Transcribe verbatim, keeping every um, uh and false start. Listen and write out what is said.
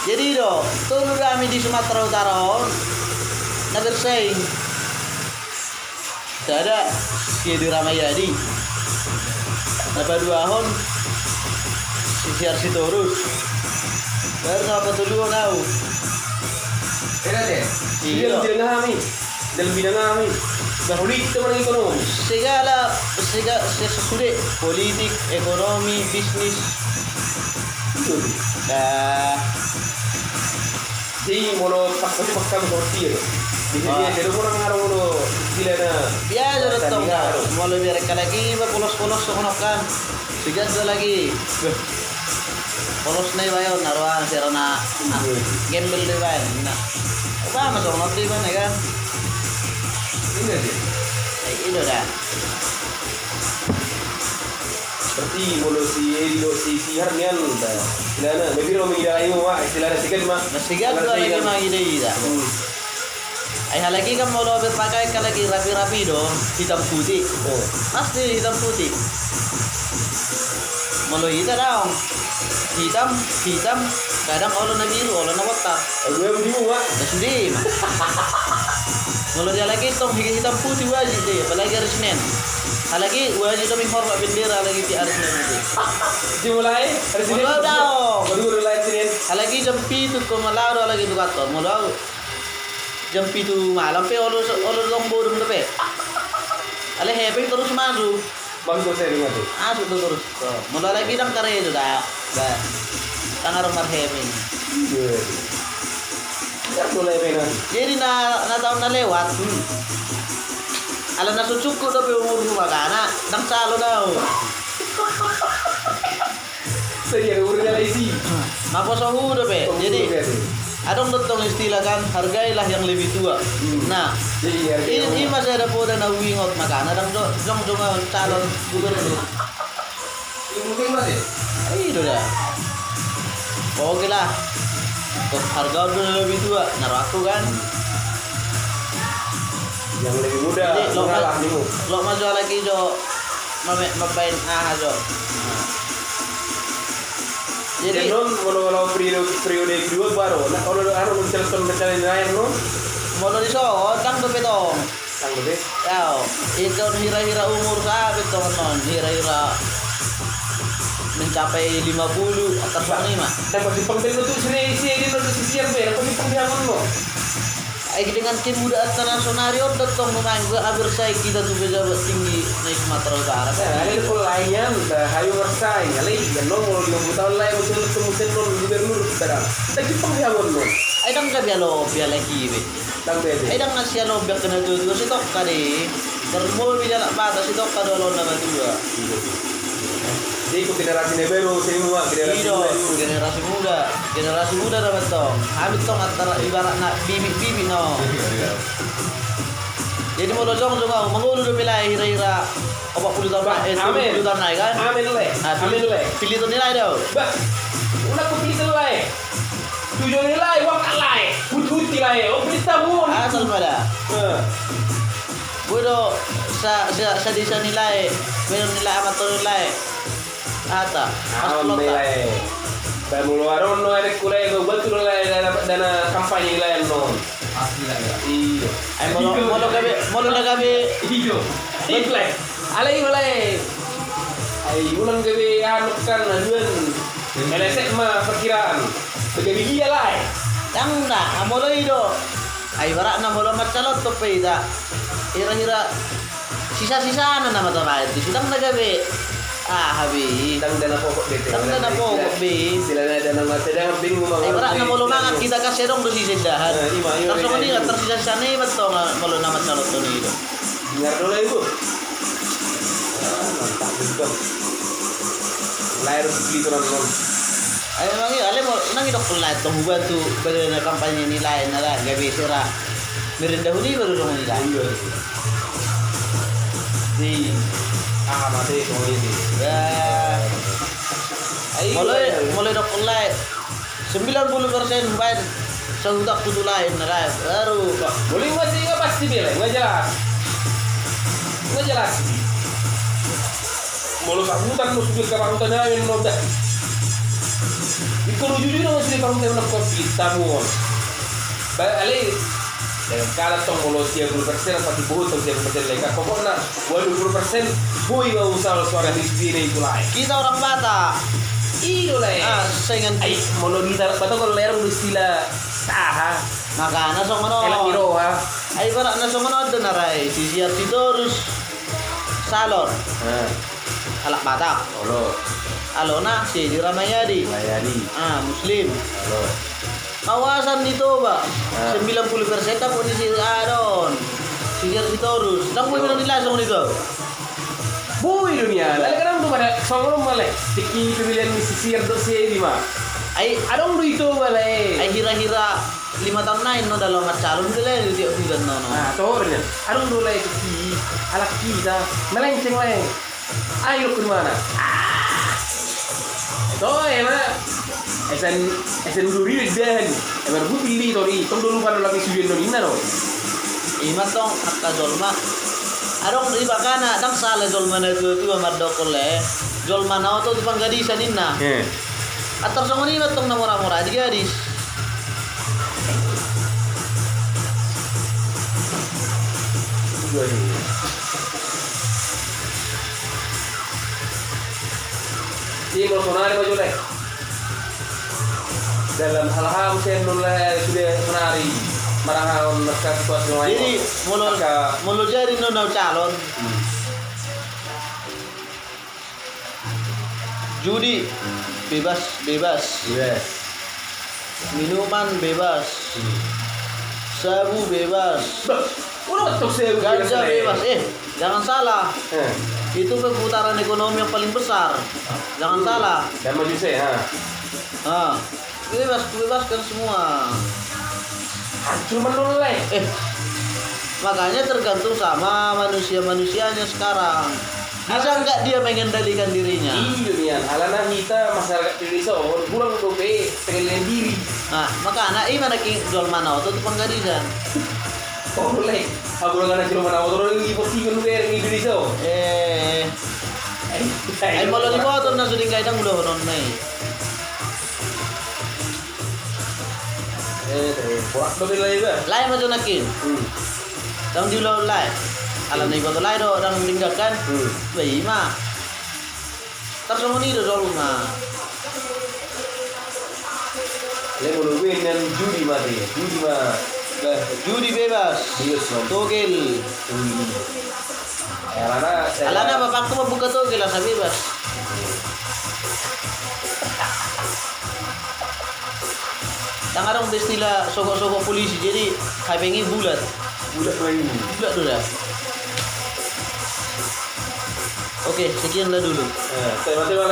Jadi do, tolu do hami di Sumatera Utara on na bersaing. Sada si Edi Ramayadi. Na paduahon si Siar Sitorus. Baru na patoluhon au. Eda te. Iya. Di dalam hami. Dalam bidang hami. Politik atau ekonomi? Segala, sega-, se-, sesude politik, ekonomi, bisnis. Betul. Nah. Jadi molo pas, pas, pas kamu seperti itu. Jadi dia jadi orang ngarang molo istilahna. Biasa do tong. Molo biar kalaki ba polos-polos songon on kan. Sigas do lagi. Polos na iba on, na roa, sera na, na, gembel do iba on, na. Ba, masuk not do iba on, ya kan? Ini aja. Eh, itu dah. Seperti molo si Edi do si Sihar nian, dah. Istilahna, lebih ro mengidalai ma, istilahna sigas ma. Nah, sigas do lagi mengidalai, dah. Hmm. Ai halak i kan molo berpakaian halak i rapi-rapi do, hitam putih. Oh. Pasti hitam putih. Molo hita daong. Hitam, hitam, kadang olo na biru, olo na botak. Aduh, ya, budi bunga. Ya sude ma. Molo di halak i tong hi-, hitam putih wajib do i, apalagi hari Senin. Halak i wajib do menghormat bendera halak i di hari Senin itu. Dimulai hari Senin. Molo daong. Waduh, hari Senin. Halak i jam pitu ko malaho do halak i tu kantor. Molo au Jam pitu malam pe olo, olo dong bodom dope. Alai hepeng torus masuk. Masuk do hepeng ate. Masuk do torus. Molo lagi dang karejo da. Da. Tangar marhepeng. Iya. Jadi na, na taon na lewat. Hmm. Ala na so cukup dope umurhu makana dang calon au. Sadia do umurna alai si. Maposo hu dope. Jadi adong do tong istilah kan, hargailah yang lebih tua. Hmm. Nah, i ma sada poda na huingot makana dang jo-, jongjong calon gubernur. I do da. Oke lah. Harga do na lebih tua, na rohangku kan. Yang lebih muda. Jadi, lo ma-, lo ma jo lagi jo. Mame-, mambaen aha jo. Nah. Jadi, jadi non molo, molo periode, periode kedua baru, na, molo anu, mencalonkan, mencalon lain non. Molo di so, dang dope tong. Dang dope? Yao, ingkon hira-hira umur sabe tong non, hira-hira mencapai lima puluh, atas lima. Dapat di pangkal tu sini, sini, di non, sisi yang beda, dapat di pangkal non. Ai dengan kemudaanta na sonari on do tong nuaeng, bersaing hita tu pejabat tinggi na i Sumatera Utara. Nah, ada pun lainnya, hayu bersaing, alai, ya, no, molo lima puluh tahun lai, musim, musim, non, gubernur, barang. Tapi penghiangan, non. Ai, dang gabe alo, biar lagi, be. Dang gabe. Ai, dang nasi alo, biar kena dua-dua, si tokka, de. Bermobil anak bata, si tokka, dolon, nama dua. Iya. Jadi, ikut generasi na baru, sini mua, generasi baru. Generasi muda. Generasi muda do mantong. Hami tong antara ibaratna bibit-bibit no. Jadi molo jongjong au, mangolu dope lae hira-hira opat puluh taon, eh, tiga puluh taon nai kan? Amin le. Amin le. Pilih tu nilai do. Bah. Unang ku pilih tu lae. Tujuan nilai, wangkat lae. Huti-huti lae. Oh, pilih tamu. Asal pada. Gue do sa, sa, sadisa nilai. Gue do nilai amat tu nilai. Ata, pas pelota. Ba molo aron no adek kula ego betul lah dana, dana kampanye nilai non. Asli lah ya. Iya. Ai molo, molo gabe, molo na gabe. Iya. Alai, alai. Ai ulang gabe anu kan aduan. Meleset ma perkiraan. Gabe dia lah. Dang na, molo i do. Ai ibaratna molo mancalon tope ita. Hira-hira sisa-sisana nama tabaen tu sidang na gabe. Ah, habi. Dang dana pokok be. Dang dana pokok be. Istilahna dana mate dang bingung. Ai ibaratna molo mangan kita kasih dong tu sisa dahan. Tarsongon i kan tarsisa-sisana i mantong molo nama calon tu i do. Dengar dulu ibu. Mantap betul. Lahir di tulang non. Ai memang i, ale mo, nang idok lae tong hubantu, bale na kampanye ni lae, na lae, gabe sera. Merendahuni baru dong ni lae. Iya. Di, ah, mate, tong ini. Ya. Ai, molo, iya. Molo idok lae. Sembilan puluh persen baen. Sahuta kutu lain, na lain. Baru. Boleh masih nggak pasti bela, nggak jelas. Nggak jelas. Molo sahutan, molo sudah sahutan, ya, yang mau dah. Di Kalau jujur, masih di parut yang lekot kita, Bung. Ba, ale, dengan kata tong, molo tiga puluh persen, pasti bohong tong tiga puluh persen lagi. Pokokna, walu pulu persen boi ma usaha suara di sini, itu lae. Kita orang Batak. I do, lae. Ah, saingan. Ai, molo di Batak, kalau lereng istilah, aha. Makana songon on. Elak ni roha. Ai, ibaratna songon on do na, Rai. Sisiar Sitorus. Salon. Hah. Halak Batak. Olo. Alona si Edi Ramayadi. Ramayadi. Ah, Muslim. Olo. Kawasan di Toba. Ah. Sembilan puluh persen dapot ni si Adon. Sisiar Sitorus. Dapot. Olo. Bilang di lasong di kau. Boi do nian. Olo. Ale, kadang tu pada songon on ma, lae. Tiki pemilihan ni Sisiar dohot si Edi ma. Ai. Adong do i Toba, lae. Ai, hira-hira lima taon nai, no, dalam mancalon do, lae, di tiap bulan, no, no. Ah, tornya. Adong do, lae, tiki. Halak kita. Melenceng, lae. Ayo, ke mana? Ah. Toe ma. Esen, esen duri dahan. Emang buti li tori. Tong dulu kan lagi sujen do ninna do. Ima tong, angka jolma. Adong di bakana, dang salah jolma na tua-tua mandok, lae. Jolma na oto tu panggadisan ninna. Eh. Atar songon i ma tong na mora-mora di gadis. Ima sonari ma jo, lae. Dalam hal-hal sen, lae, sudah sonari. Marahahon na situasi. Jadi, molo, molo jadi, no, na calon. Hmm. Judi, bebas, bebas. Bebas. Minuman bebas. Hmm. Sabu bebas. Bah, udah betul saya. Ganja bebas. Eh, jangan salah. Eh. Itu perputaran ekonomi yang paling besar. Jangan salah. Dan maju saya, ha. Ha. Bebas, bebaskan semua. Hancur menurun, lae. Eh, makanya tergantung sama manusia-manusianya sekarang. Bisa nggak dia mengendalikan dirinya? Iya, nian. Alana hita masyarakat Indonesia, oh, kurang dope pengendalian diri. Nah, makana ima na ki jolma na oto tu panggadisan. Oh, lae. Aku udah kena jolma na oto, udah di postingan lu, Indonesia. Eh. Eh, ai, molo di foto na sudah nggak ada, udah nonton, lae. Eh, eh, borat do, lae, ba. Lae ma jo nangkin. Hmm. Dang diula, lae. Alana iboto lae do, dang denggan kan? Hmm. Ba, ima. Tarsongon i do jolma. Lae, molo gue nan judi ma, de. Judi ma. Ba. Judi bebas. Bebas, Bang. Togel. Hmm. Alana, alana bapakku mambuka togel asa bebas. Dang adong be istilah sogok-sogok polisi, jadi hepeng i bulat. Bulat lagi. Bulat do da. Oke, sekian lah dulu. Eh, terima, terima